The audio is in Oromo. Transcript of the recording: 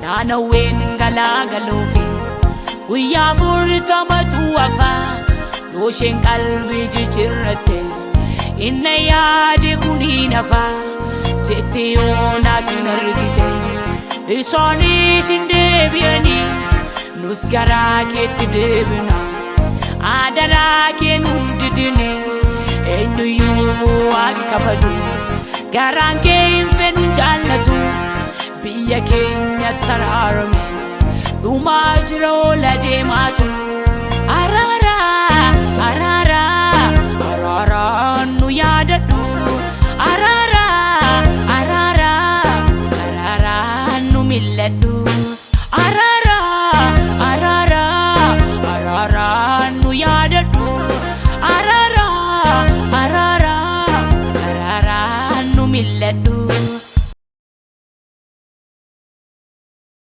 Naannaween galaagaluufi guyyaa 40tu hafa. Yoo isheen qalbii jijjiirratte, inna yaade kuni nafa jette. Yoonaas hin argite, isaanis hin deebi'anii, nus garaa keetti deebina. Adaraa kee nun didini. Eenyuyyuu akka badu garaan kee hin fedhu jaallatu. Biyya keenyatti araarame, dhumaa jira oola deemaatu. Araara, araara, araaraan nu yaadadhu. Araara, araara, araaraan nu milladhu. Araara.